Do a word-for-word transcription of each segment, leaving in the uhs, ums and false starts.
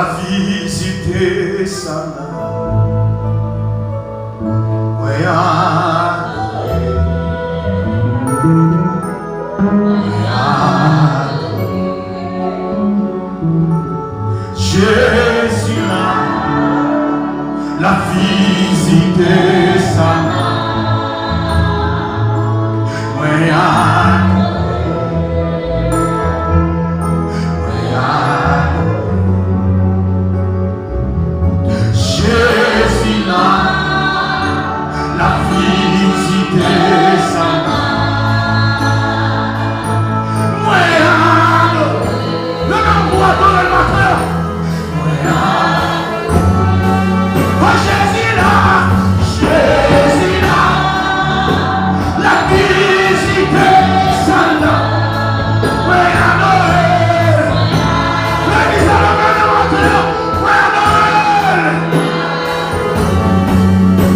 Vizite sal la. Mwen adore. Mwen adore. Jezi la, l ap vizite sal la. Mwen adore. Mwen adore. Jezi la, l ap vizite sal la. Mwen adore. Leve men w pou adore l maten an. Mwen adore. O Jezi la, Jezi la, l ap vizite sal la. Mwen adore. Legliz la, leve men w maten an. Mwen adore.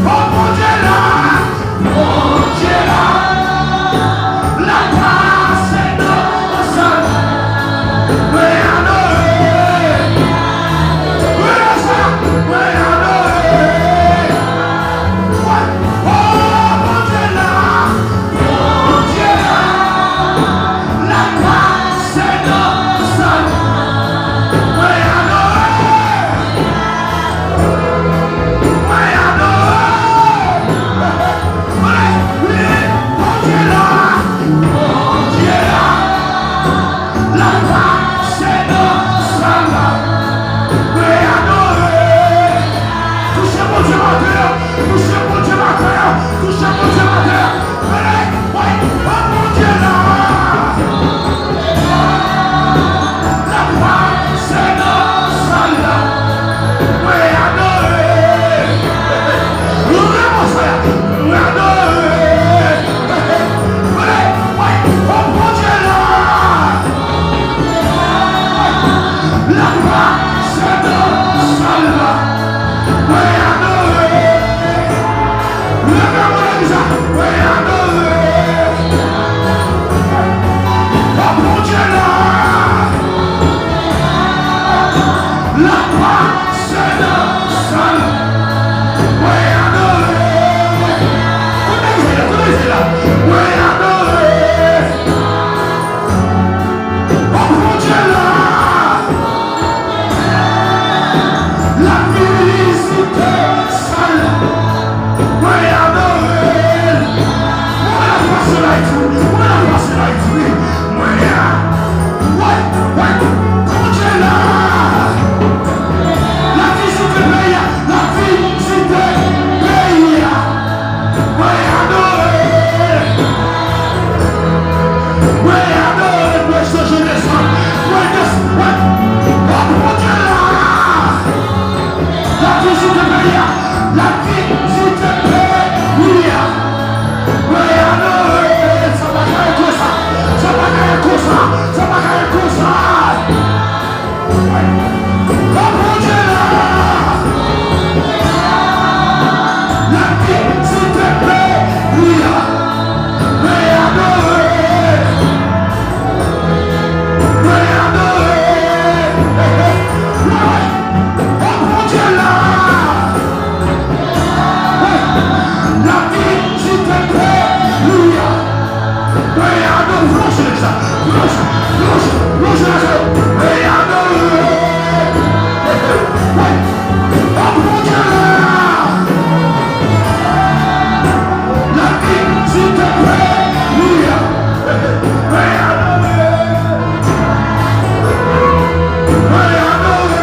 O Bondye la, Bondye la, l ap pase nan sal la. Mwen adore. Mwen adore. O Bondye la, Bondye la, l ap pase nan sal la. Mwen adore. Mwen adore. Wi, Bondye la, Bondye la, l ap pase nan sal la. Mwen adore. Touche Bondye maten an. Touche Bondye maten an. Touche Bondye maten an. Mwen, mwen, mwen, Bondye la. L ap pase nan sal la. Mwen adore. Mwen adore. Mwen, mwen, o Bondye la. L ap pase nan sal la. Mwen adore. Leve men w legliz la. Mwen adore. O Bondye la. L ap pase nan sal la. Mwen adore. Kote legliz la? Kote legliz la? Mwen adore. O Bondye la, l ap vizite sal la. Mwen adore l. Mwen ap pase la, wi. Mwen ap pase la, wi. Mwen a, wi, wi, Bondye la, l ap vizite peyi a, l ap vizite peyi a. Mwen adore. Mwen adore. Mwen chanje leson. Mwen des-, mwen, o Bondye la. L ap vizite peyi a. L ap vizite peyi a. Mwen adore. Sa pa ka ret konsa. Sa pa ka ret konsa. Sa pa ka ret konsa. O Bondye la, l ap vizite peyi a. Mwen adore. Mwen adore. O Bondye la. L ap vizite peyi a. Mwen adore. Plonje nan sa. Plonje, plonje, plonje nan sa. Mwen adore. Wi. O Bondye la. L ap vizite peyi a. Mwen adore. Mwen adore. Mwen adore.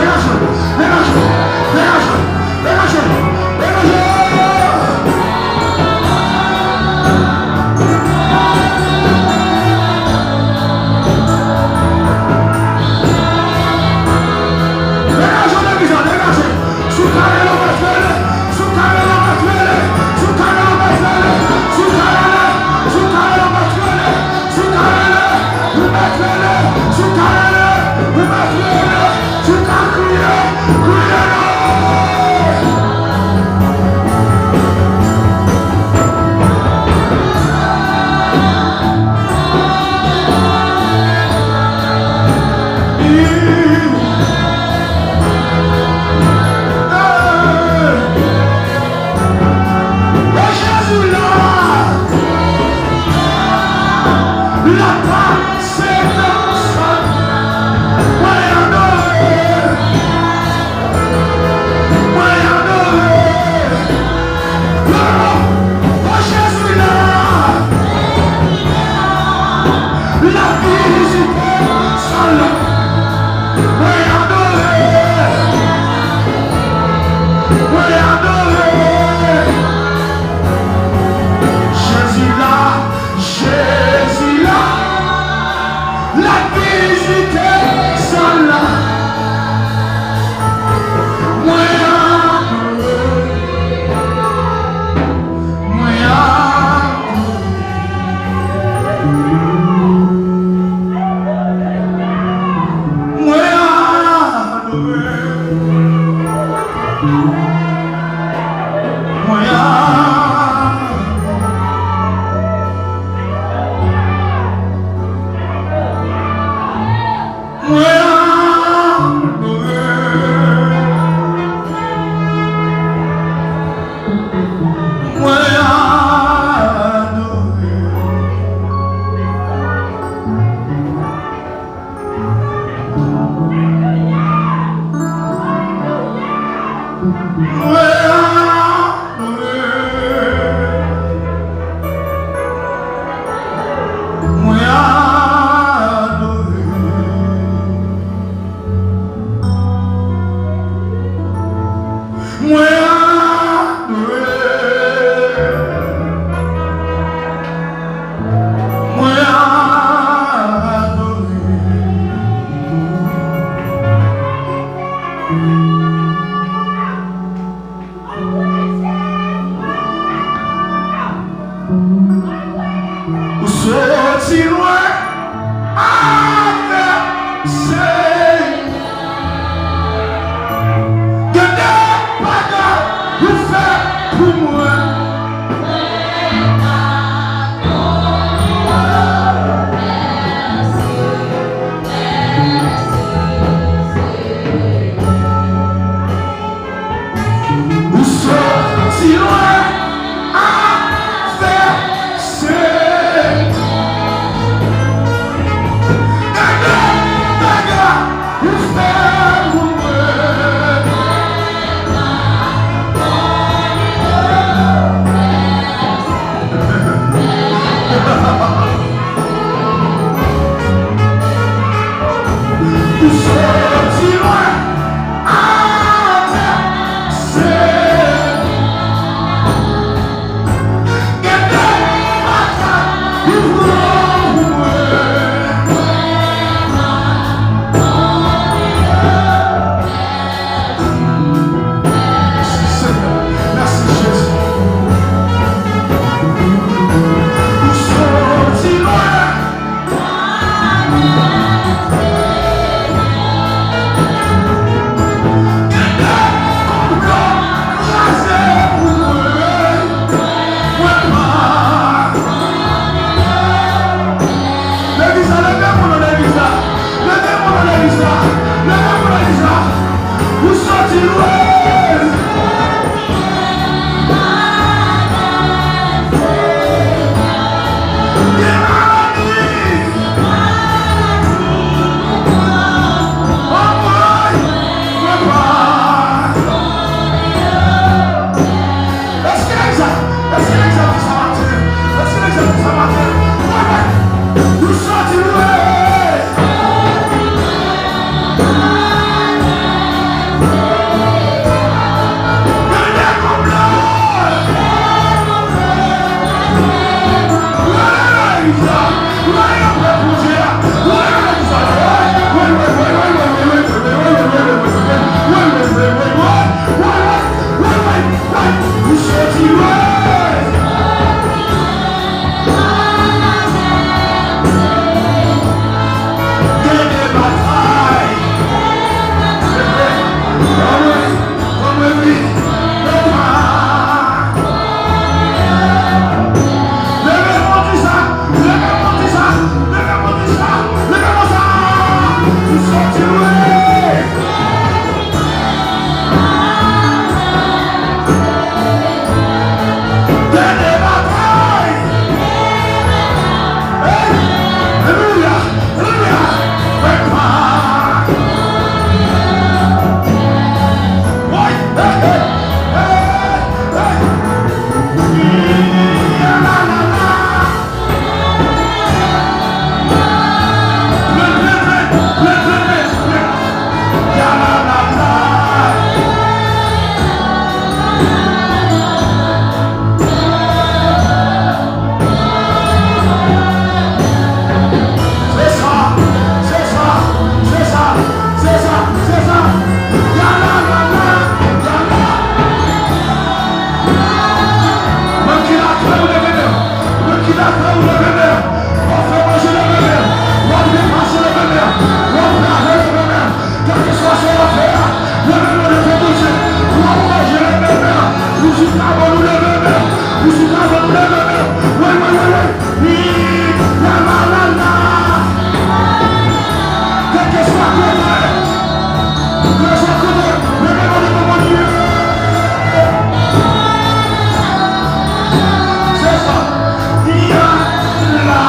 degaje, degaje, degaje, degaje, degaje. Degaje w nan legliz la, degaje. Si w ka rele, w mèt rele. Si w ka rele, w mèt rele. Si w ka rele, w mèt rele. Si w ka rele, si w ka rele, w mèt rele. Si w ka rele, ou mèt rele. Si w ka rele, ou mèt rele. Si w ka kriye, kriye non. Jezi la, la pa se nan sa. Mwen adore, mwen adore. Oh, oh, Jezi la, la vizite sa la. Mwen adore. Mwen adore. Jezi la, Jezi la, l ap vizite sa la. Mwen adore. Mwen adore. Mwen adore. Mwen adore. Mwen adore. Mwen adore. Mwen adore. Mwen adore. Soti lwen avèk Senyè. Gade bagay ou fè pou mwen. Ou soti lwen avèk Senyè. Gade bagay ou fè pou mwen. Ou soti lwen avèk Senyè. Gade bagay ou pran pou mwen. Mèsi, Senyè. Mèsi, Jezi. Ou soti lwen. Gade konplo kraze pou mwen. Mwen pa. Legliz la, leve moun nan legliz la. Leve moun nan legliz la. Leve moun nan legliz la. Ou soti lwen. Gen maladi. Anmwey. Mwen pa. Èske legliz la, èske legliz la di sa maten? Èske legliz la di sa maten? Mwen pa. Ou soti lwen. Gade konplo. Gade batay. Anmwey, anmwey wi. Leve konn sa, leve konn sa, leve konn sa, leve konn sa. Ou soti lwen. Gade batay. Hey! Alelouya! Alelouya! Fè pa! Woy! Hey, hey, hey, hey! Ya la la la! Plen, plen, plen, plen, plen, plen, plen. Ya la la la! Se sa, se sa, se sa, se sa, se sa. Ya la la la, ya la. Mwen ki lakay ou leve men. Mwen ki lakay ou leve men. W ap fè manje leve men. W ap repase leve men. W ap lave leve men. Kèlkeswa sa w ap fè a, leve men w devan Bondye. W ap manje, leve men w. Ou sou tab ou, leve men w. Ou sou tab ou, leve men w. Wi, wi, wi, wi. Wi, la, la, la, la. Kèlkeswa kote, kèlkeswa kote, leve men w devan Bondye. Se sa. Wi, la, la.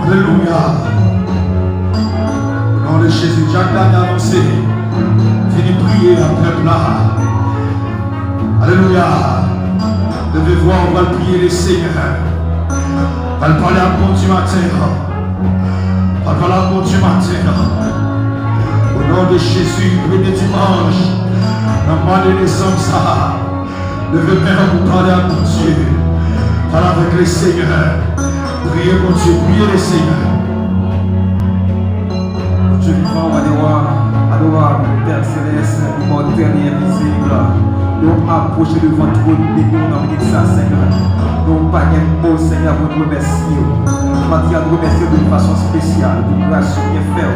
Alelouya. O non de Jezi, dyak la te anonse. Vini priye ak pèp la. Alelouya. Leve vwa w, pral priye Lesenyè. Pral pale ak Bondye maten an. Pral pale ak Bondye maten an. O non de Jezi, premye dimanch nan mwa de desanm sa a, leve men w pou pale ak Bondye. Pale avèk Lesenyè. Priye Bondye, priye Lesenyè. Bondye vivan, adorab, adorab, Pè Selès, imòtèl e envizib, nou apwoche devan twòn beni w nan minit sa, Senyè. Nou pa gen mo, Senyè, pou n remèsye w. Maten an, nou remèsye w de fason espesyal pou gras ou, byenfè w.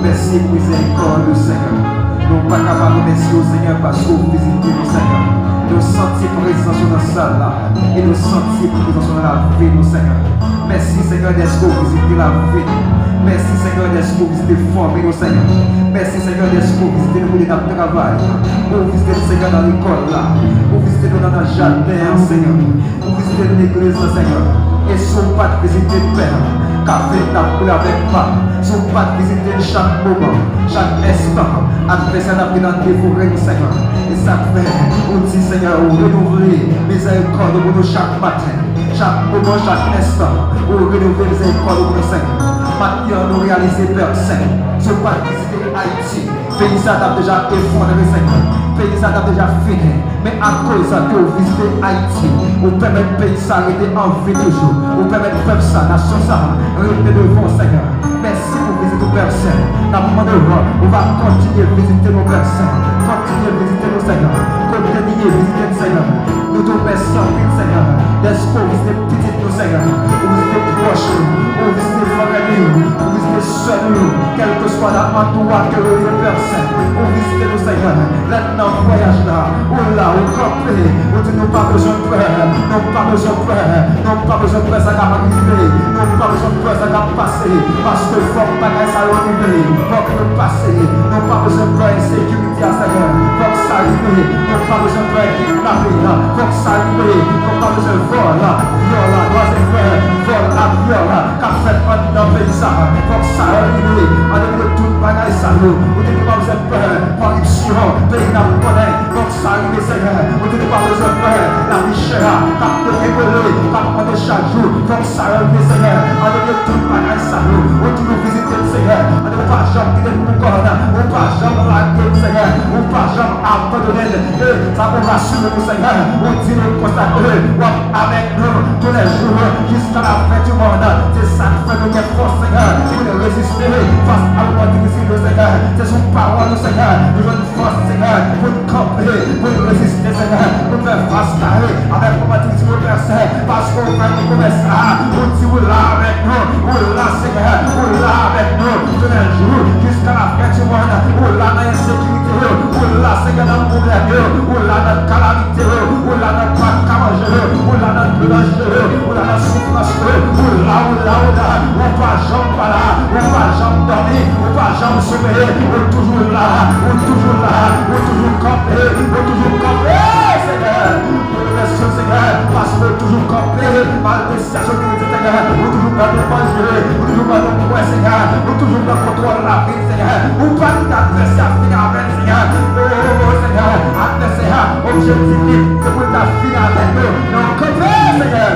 Mèsi pou mizèrikòd ou, Senyè. Nou pa ka pa remèsye w, Senyè, paske w vizite nou, Senyè. Nou santi prezans ou nan sal la, e nou santi prezans ou nan lavi nou, Senyè. Mèsi, Senyè, dèske w vizite lavi nou. Mèsi, Senyè, dèske w vizite fanmi nou, Senyè. Mèsi, Senyè, dèske w vizite nou kote n ap travay. Ou vizite nou, Senyè, nan lekòl la. Ou vizite nou nan, nan jaden an, Senyè. Ou vizite legliz la, Senyè. E si w pa t vizite, Pè, kafe n t ap boule avèk pa. Si w pa t vizite n chak moman, chak enstan, advèsè n ap gen nan devore nou, Senyè. E sa k fè ou di, Senyè, ou renouvle mizèrikòd ou pou nou chak maten, chak moman, chak enstan. Ou renouvle mizèrikòd ou pou nou, Senyè. Maten an, nou reyalize, Pè Sen, si w pa t vizite Ayiti, peyi sa t ap deja efondre, Senyè. Peyi sa t ap deja fini. Men akoz ke w vizite Ayiti, ou pèmèt peyi sa rete an vi toujou. Ou pèmèt pèp sa, nasyon sa, rete devan w, Senyè. Mèsi pou vizit ou, Pè Sen. N ap mande w, ou va kontinye vizite nou, Pè Sen. Kontinye vizite nou, Senyè. Kote n ye, vizite n, Senyè. Nou di w mèsi anpil, Senyè, dèske w vizite pitit nou, Senyè. Ou vizite pwòch nou. Ou vizite frè nou yo. Ou vizite sè nou yo. Kèlkeswa nan andwa ke yo ye, Pè Sen. Ou vizite nou, Senyè. Lè n nan vwayaj la, ou la, ou kanpe. Ou di nou pa bezwen pè. Nou pa bezwen pè. Nou pa bezwen pè sa k ap rive. Nou pa bezwen pè sa k ap pase. Paske fòk bagay sa yo rive. Fòk nou pase. Nou pa bezwen pè ensekirite a, Senyè. Fòk sa rive. Nou pa bezwen pè kidnapin. Fòk sa rive. Nou pa bezwen vòl, vyòl, twazyèm frè, vòl ak vyòl k ap fèt anndan peyi sa. Fòk sa rive. An depit de tout bagay sa yo, ou di nou pa bezwen pè kòripsyon, peyi n ap konnen. Fòk sa rive, Senyè. Ou di nou pa bezwen pè lavi chè a k ap deregle, k ap mande chak jou. Fòk sa rive, Senyè. An depit de tout bagay sa yo, ou toujou vizite n, Senyè. Ou pa janm kite n pou kò n. Ou pa janm lage n, Senyè. Ou pa janm abandone n. E sa pou rasire nou, Senyè. Ou di nou konsa ke w ap avèk nou toulèjou jiska lafen di mond. Se sa k fè nou gen fòs, Senyè, pou nou reziste fas a moman difisil yo, Senyè. Se sou pawòl ou, Senyè, nou jwenn fòs, Senyè, pou n kanpe, pou n reziste, Senyè, pou n fè fas kare avèk moman difisil yo, Pè Sen, paske w fè nou pwomès sa, ou di ou la avèk nou, ou la, Senyè, ou la avèk nou toulèjou, jiska lafen di mond, ou la nan ensekirite yo, ou la, Senyè, nan pwoblèm yo, ou la nan kalamite yo, ou la nan pa ka manje yo, ou la nan dlo nan je yo, ou la nan soufrans yo, ou la, ou la, ou la, ou pa janm pa la, ou pa janm dòmi, ou pa janm someye, ou toujou la, ou toujou la, ou toujou kanpe, ou toujou kanpe, Senyè. Ou remèsye w, Senyè, paske ou toujou kanpe, malgre sitiyasyon ki rive, Senyè, ou toujou ban nou manje, ou toujou ban nou bwè, Senyè, ou toujou pran kontwòl lavi n, Senyè. Ou pa kite advèsè a fini avè n, Senyè. O, Senyè, advèsè a, objektif li, se pou l ta fini avèk nou. Men ou kanpe, Senyè.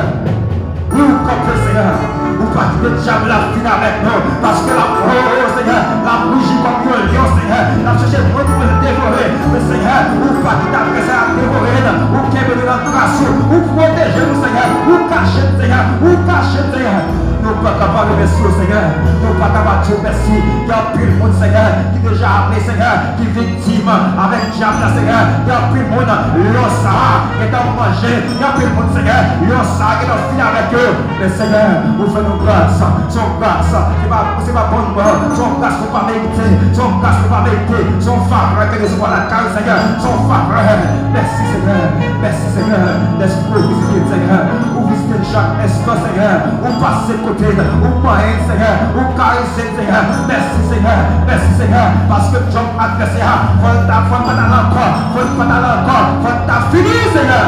Wi, ou kanpe, Senyè. Ou pa kite dyab la fini avèk nou. Paske l ap, o, Senyè, l ap ruji kòm yon lyon, Senyè. L ap chèche moun pou l devore. Men, Senyè, ou pa kite advèsè a devore n. Ou kenbe nou nan gras ou. Ou pwoteje nou, Senyè. Ou kache n, Senyè. Ou kache n, Senyè. Nou pa ka pa remèsye w, Senyè. Nou pa ka pa di w mèsi. Gen anpil moun, Senyè, ki deja ale, Senyè, ki viktim avèk dyab la, Senyè. Gen anpil moun, lyon sa a gentan manje. Gen anpil moun, Senyè, lyon sa a gentan fini avèk yo. Men, Senyè, ou fè nou gras. Se yon gras ki pa, se pa bon nou an. Se yon gras nou pa merite. Se yon gras nou pa merite. Se yon favè ke resevwa lakay ou, Senyè. Se yon favè. Mèsi, Senyè. Mèsi, Senyè, dèske ou vizite n, Senyè. Ou vizite n chak enstan, Senyè. Ou pase kote n. Ou manyen n, Senyè. Ou karese n, Senyè. Mèsi, Senyè. Mèsi, Senyè. Paske djòb advèsè a, fò l ta, fò l pa t al ankò. Fò l pa t al ankò. Fò l ta fini, Senyè.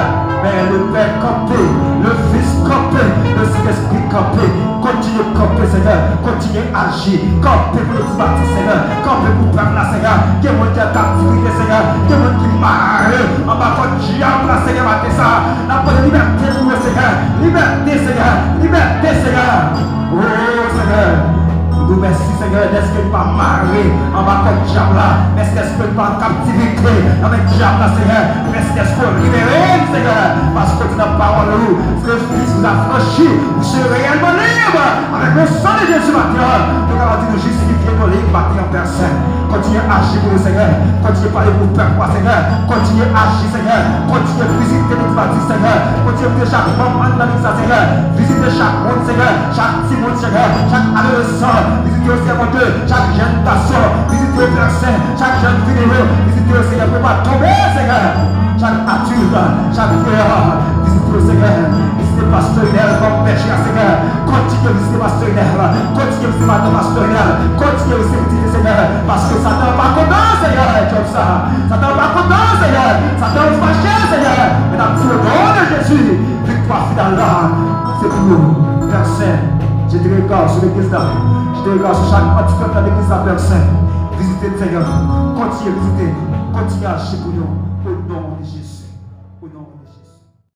Men Lepè kanpe, Lefis kanpe, Lesentespri kanpe. Kontinye kanpe, Senyè. Kontinye aji. Kanpe pou nou. Batis, Senyè, kanpe pou pèp la, Senyè. Gen moun ki an kaptivite, Senyè. Gen moun ki mare anba kòd dyab la, Senyè, maten sa a. N ap mande libète pou yo, Senyè. Libète, Senyè. Libète, Senyè. O, Senyè. Nou di w mèsi, Senyè, dèske nou pa mare anba kòd dyab la. Mèsi dèske nou pa an kaptivite nan men dyab la, Senyè. Mèsi dèske w libere n, Senyè. Paske w di nan pawòl ou, si le Fils vous affranchit, vous serez réellement libre. Avèk le sang de Jésus maten an, nou kapab di nou jistifye, nou lib maten an, Pè Sen. Kontinye aji pou nou, Senyè. Kontinye pale pou pèp ou a, Senyè. Kontinye aji, Senyè. Kontinye vizite legliz Batis, Senyè. Kontinye vizite chak manm anndan legliz la, Senyè. Vizite chak moun, Senyè. Chak timoun, Senyè. Chak adolesan. Vizite yo, Senyè, Bondye. Chak jèn gason. Vizite yo, Pè Sen. Chak jèn fi nou yo. Vizite yo, Senyè. Pou yo pa tonbe, Senyè. Chak adilt. Chak vyeya. Vizite yo, Senyè. Vizite pastè Inèl kòm pè chè a, Senyè. Kontinye vizite pastè Inèl. Kontinye vizite madan pastè Inèl. Kontinye vizite pitit li, Senyè. Paske Satan pa kontan, Senyè, djòb sa. Satan pa kontan, Senyè. Satan fache, Senyè. Men n ap di, o non de Jezi, viktwa final la, se pou nou. Pè Sen, jete regard sou legliz la. Jete regard sou chak anti-pèp nan legliz la, Pè Sen. Vizite n, Senyè. Kontinye vizite n. Kontinye aji pou nou.